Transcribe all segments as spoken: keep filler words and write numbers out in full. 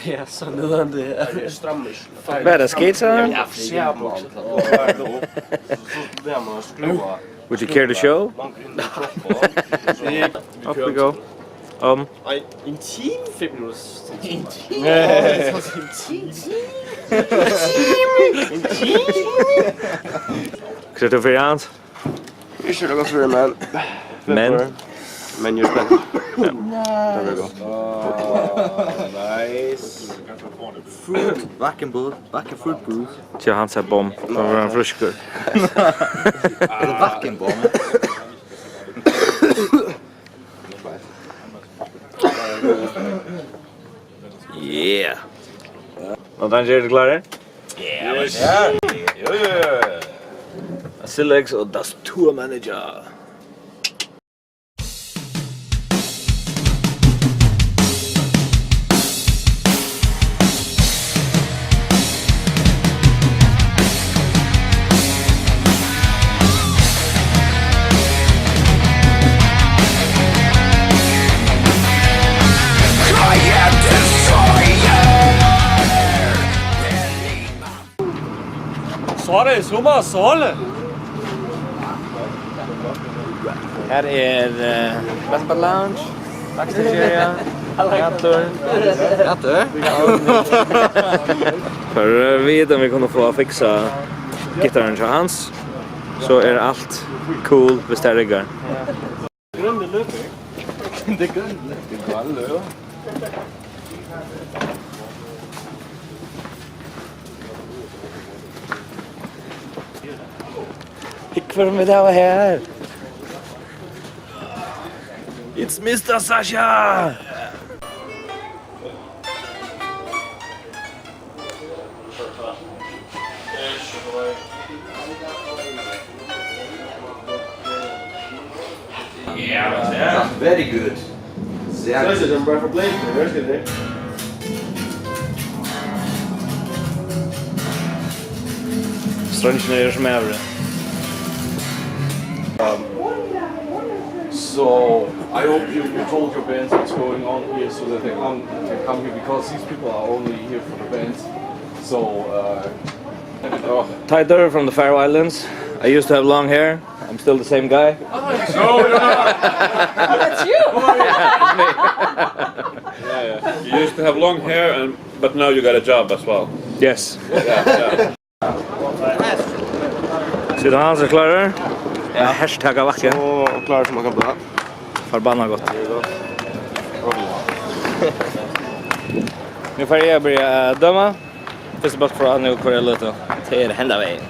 Ja, so nú er hann tað. Bara skates, ha? Ja, for seg, man. Would you care to show? Up we go. Um. Ein time? Fem minutter. En time? En time? En time? Skal du for Hans? Ikke noe for, men. Men? Men you're spent. Ja. There we go. Oh, nice. Fruit, back and booth, back and fruit booth. Til Hans er bom. Nå var han friskur. The back and bom. Yeah. Og den gjør det klare? Yeah. Yes. Jo, jo, jo. Silex og Das Tour Manager. Sorry, suma sole. Her er, eh, Vespa Lounge, backstage area, gatur. Gatur? For, eh, vita um vit kunnu fáa fiksa gittaran hjá Hans, so er alt cool, hvis tað riggar. Grønne løper. Det er grønne løper. Det er grønne løper. Hygg, hvør vit hava her. It's mister Sasha! Yeah, that's very good. Sehr gut. Strange news from Everett. Um, so, I hope you, you told your bands what's going on here so that they come, they come here, because these people are only here for the bands. So, uh, oh. Teitur from the Faroe Islands. I used to have long hair. I'm still the same guy. Oh, no, you're not. Oh, that's you. Yeah, yeah. You used to have long hair, and, but now you got a job as well. Yes. Yeah, yeah. Sita Hans er klárur. Ja. Hashtag av bakken. Og klárur sum man kann blíva. Forbanna gott. Nú fari eg at byrja at døma. Fyrsta bólk frá nú hvørja løtu. Tað er henda vegin.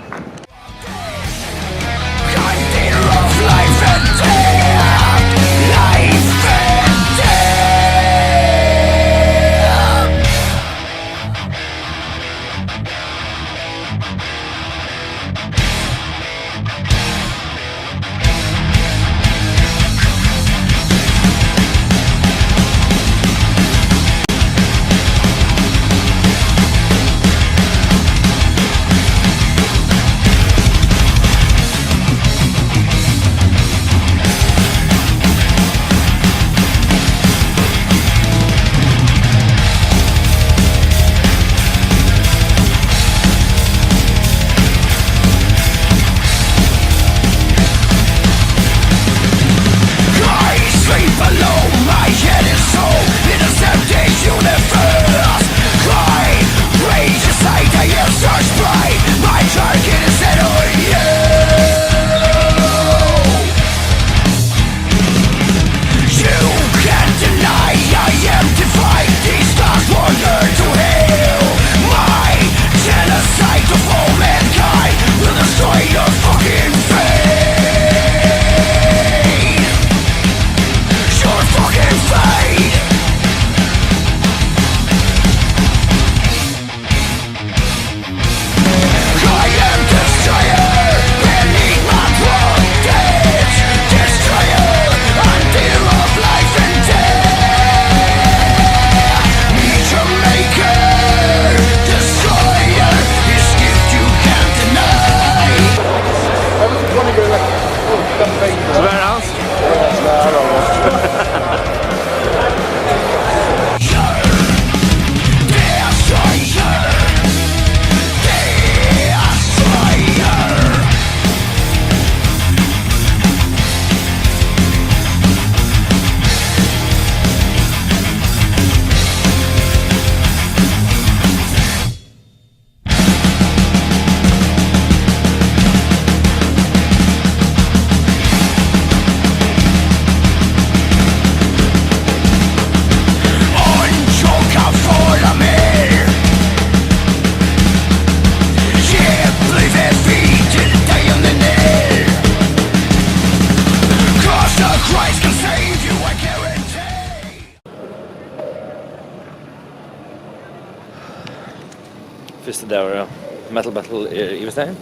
Fyrsti dagur av Metal Battle er yvirstaðin.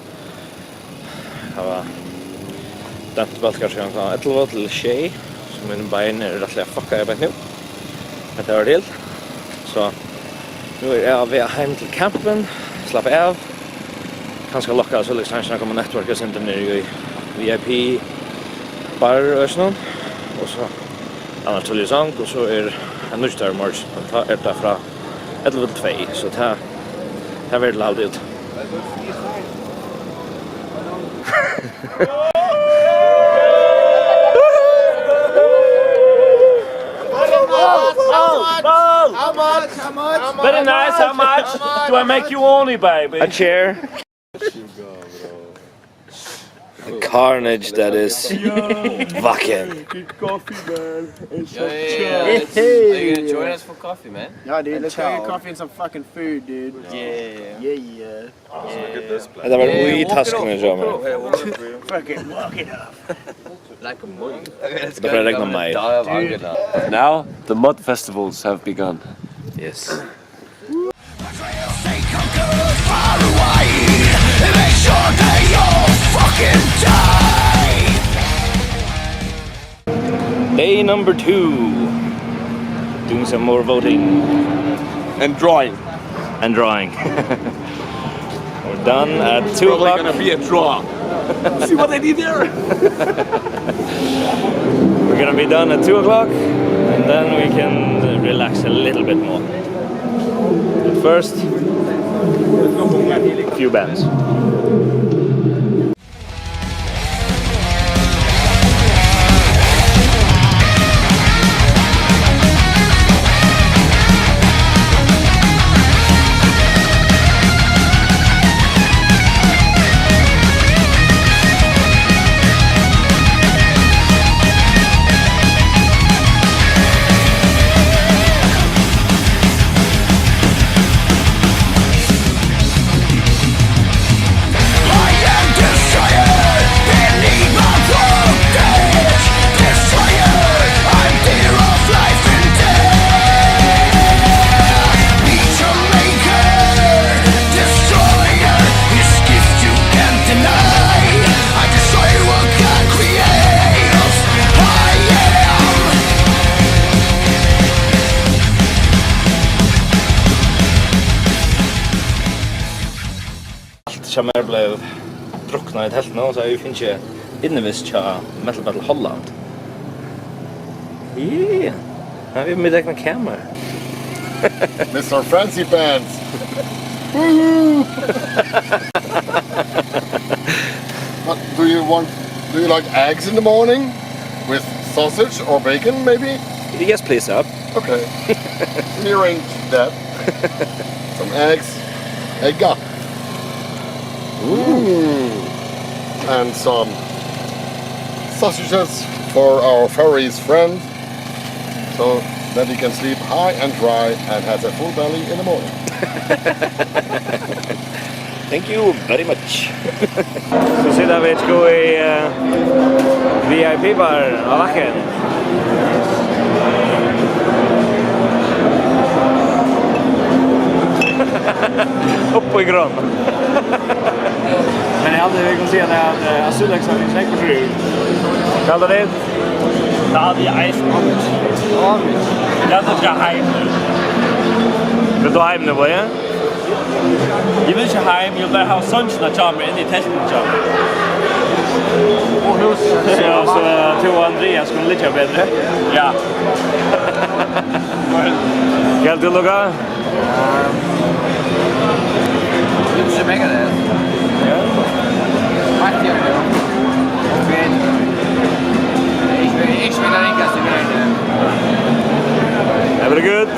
Hava dømt bólkar síðan klokkan ellivu til sjey, so míni bein eru rættiliga fuckaði beint nú. Hetta var til. So, nú er eg á veg heim til campin, slappa av. Kanska lokka so líkasum at koma network eitt sindur niður í V I P bar eisini. Og so annars tíðliga í song, og so er ein nýggj dagur í morgin, men tá er tað frá ellivu til tvey, so tað, tað verður til at halda út. How much? How much? How much? Very nice, how much? Do I make you horny, baby? A chair. The carnage that is Wacken. Good coffee, man. And some chow. Yeah, yeah, yeah. Are you gonna join us for coffee, man? Yeah, dude, let's go get coffee and some fucking food, dude. Yeah. Yeah, yeah. Hetta var í taskuni hjá mær. Fucking walk it up. Like a mug. Tað fer at regna meir. Now the mud festivals have begun. Yes. Day number two. Doing some more voting. And drawing. And drawing. We're done at two o'clock. Probably gonna be a draw. See what they did there? We're gonna be done at two o'clock, and then we can relax a little bit more. But first, few bands. Alt hjá mær bleiv druknað í teltinum, so eg fekk innivist hjá Metal Battle Holland. Yeah. Her er mítt egna kamar. Mister Fancy Pants. Woohoo! But do you want, do you like eggs in the morning? With sausage or bacon, maybe? Yes, please, sir. Okay. We arrange that. Some eggs. Egga. Ooh. And some sausages for our furries friend, so that he can sleep high and dry and has a full belly in the morning. Thank you very much. So sita vit, sko, í, eh, V I P bar á Wacken. Upp í grøn. Men eg haldi, vit kunnu siga tað, at, eh, Azulek sær ikki nógv burtur úr. Hvat heldur tú? Tað haldi eg eisini. Ja, tú skal heim nú. Vilt tú heim nú, Bogi? Eg vil ikki heim, eg vil bara hava songina hjá mær inni í teltinum hjá mær. Og hús. Ja, so, eh, tú og Andreas kunnu liggja betri. Ja. Hvat heldur tú, Luka? Ehm, ikki so mega tað. Ja. Heilt í eini. Ok. Ikki, ikki við tað ringasta í verðini. Tað verður gott.